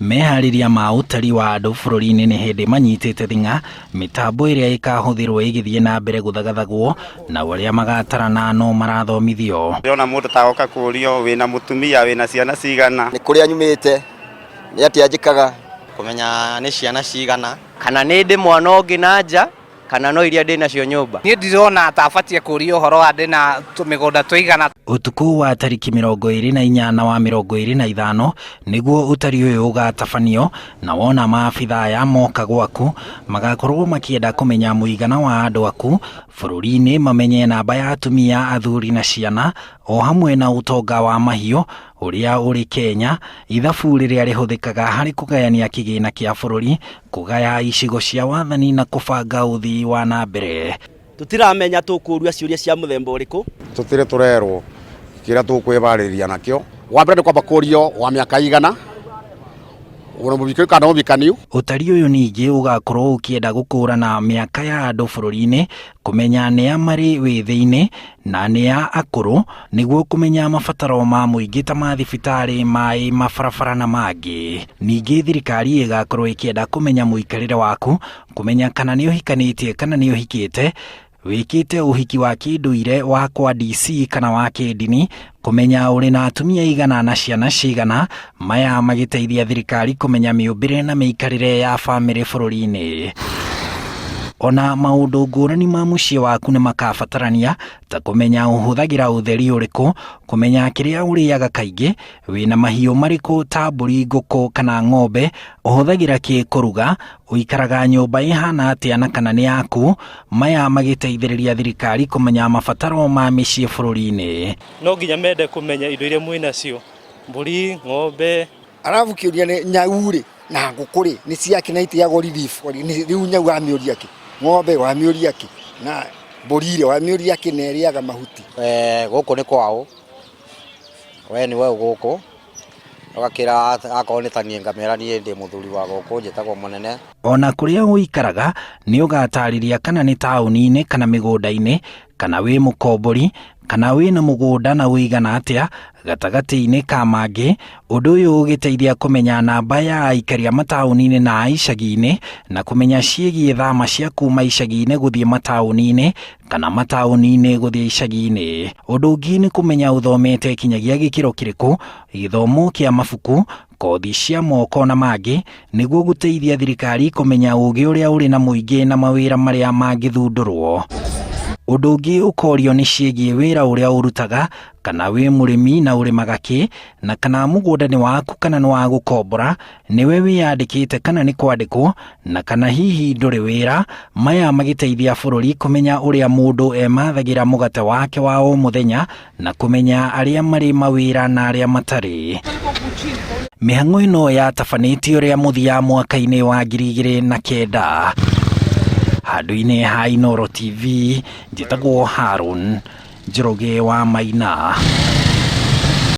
Meharĩria ma ũtari wa andũ bũrũri-inĩ nĩ hĩndĩ manyitĩte thing'a, mĩtambo ĩrĩa ĩkahũthĩrwo ĩgĩthiĩ na mbere gũthagathagwo, nao arĩa magatarana no marathomithio. Ndĩrona mũndũ ta oka kũũrio wĩna mũtumia wĩna ciana cigana. Nĩ kũrĩa nyumĩte, nĩ atĩa njĩkaga. Kũmenya nĩ ciana cigana. Kana nĩ ndĩ mwana ũngĩ na nja. Kana no iria ndĩ nacio nyũmba. Niĩ ndirona ta batiĩ kũũrio ũhoro wa ndĩna tũmĩgũnda tũigana. Ũtukũ wa tarĩki 24 na wa 25 nĩguo ũtari ũyũ ũgatabanio, na wona maabitha aya moka gwaku magakorwo makĩenda kũmenya mũigana wa andũ aku bũrũri-inĩ, mamenye namba ya atumia, athuri na ciana, o hamwe na ũtonga wa mahiũ ũrĩa ũrĩ Kenya, ithabu rĩrĩa rĩhũthĩkaga harĩ kũgayania kĩgĩna kĩa bũrũri, kũgaya icigo cia wathani na kũbanga ũthii wa na mbere. Tũtiramenya tũkũũria ciũria cia mũthemba ũrĩkũ. Tũtirĩ tũrerwo kĩrĩa tũkwĩbarĩria nakĩo. Wa mbere nĩ kwamba kũrio wa mĩaka igana, wĩna mũbikĩru kana mũbikaniu. Ũtari ũyũ ningĩ ũgakorwo ũkĩenda gũkũrana mĩaka ya andũ bũrũri-inĩ, kũmenya nĩa marĩ wĩthĩ-inĩ na nĩa akũrũ, nĩguo kũmenya mabataro ma mũingĩ ta ma thibitarĩ, maĩ, mabarabara na mangĩ. Ningĩ thirikari ĩgakorwo ĩkĩenda kũmenya mũikarĩre waku, kũmenya kana nĩ ũhikanĩtie kana nĩ ũhikĩte, wĩkĩte ũhiki wa kĩndũire wa kwa DC kana wa kĩndini, kũmenya ũrĩ na atumia aigana na ciana cigana, maya magĩteithia thirikari kũmenya mĩũmbĩre na mĩikarĩre ya bamĩrĩ bũrũri-inĩ. Ona maũndũ ngũrani ma mũciĩ waku nĩ makabatarania ta kũmenya ũhũthagĩra ũtheri ũrĩkũ, kũmenya kĩrĩa ũrĩaga kaingĩ, wĩna mahiũ marĩkũ ta mbũri, ngũkũ kana ng'ombe, ũhũthagĩra kĩ kũruga, ũikaraga nyũmba ĩhana atĩa na kana nĩ yaku, maya magĩteithĩrĩria thirikari kũmenya mabataro ma mĩciĩ bũrũri-inĩ. No nginya mende kũmenya indo iria mwĩ nacio, mbũri, ng'ombe. Arabu kĩũria nĩ nyau rĩ na ngũkũ rĩ nĩ ciake na iteagwo relief rĩu nyau wamĩũria kĩ, ng'ombe wamĩũria kĩ na mbũri rĩ wamĩũria kĩ na ĩrĩaga mahuti. Gũkũ nĩ kwaũ, we nĩwe ũ gũkũ, ũgakĩra akorwo nĩ ta niĩ ngamĩra niĩ ndĩ mũthuri wa gũkũ njĩtagwo mũnene. Ona kũrĩa ũikaraga nĩ ũgatarĩria kana nĩ taũni-inĩ kana mĩgũnda-inĩ, kana wĩ mũkombori, kana wĩ na mũgũnda na ũigana atĩa, gatagatĩ-inĩ ka mangĩ, ũndũ ũyũ ũgĩteithia kũmenya namba ya aikari a mataũni-inĩ na a icagi-inĩ, na kũmenya ciĩgiĩ thama cia kuma icagi-inĩ gũthiĩ mataũni-inĩ, kana mataũni-inĩ gũthiĩ icagi-inĩ. Ũndũ ũngĩ nĩ kũmenya ũthomete kinyagia gĩkĩro kĩrĩkũ, gĩthomo kĩa mabuku, kothi cia moko na mangĩ, nĩguo gũteithia thirikari kũmenya ũũgĩ ũrĩa ũrĩ na mũingĩ na mawĩra marĩa mangĩthundũrwo. Ũndũ ũngĩ ũkorio nĩ ciĩgiĩ wĩra ũrĩa ũrutaga, kana wĩ mũrĩmi na ũrĩmaga kĩ, na kana mũgũnda nĩ waku kana nĩ wa gũkombora, nĩwe wĩyandĩkĩte kana nĩ kwandĩkwo, na kana hihi ndũrĩ wĩra, maya magĩteithia bũrũri kũmenya ũrĩa mũndũ emathagĩra mũgate wake wa o mũthenya na kũmenya arĩa marĩ mawĩra na arĩa matarĩ. Mĩhang'o ĩno yatabanĩtio rĩa mũthia mwaka-inĩ wa 2009. Handũ-inĩ ha Inooro TV, njĩtagwo Harũn Njoroge wa Maina.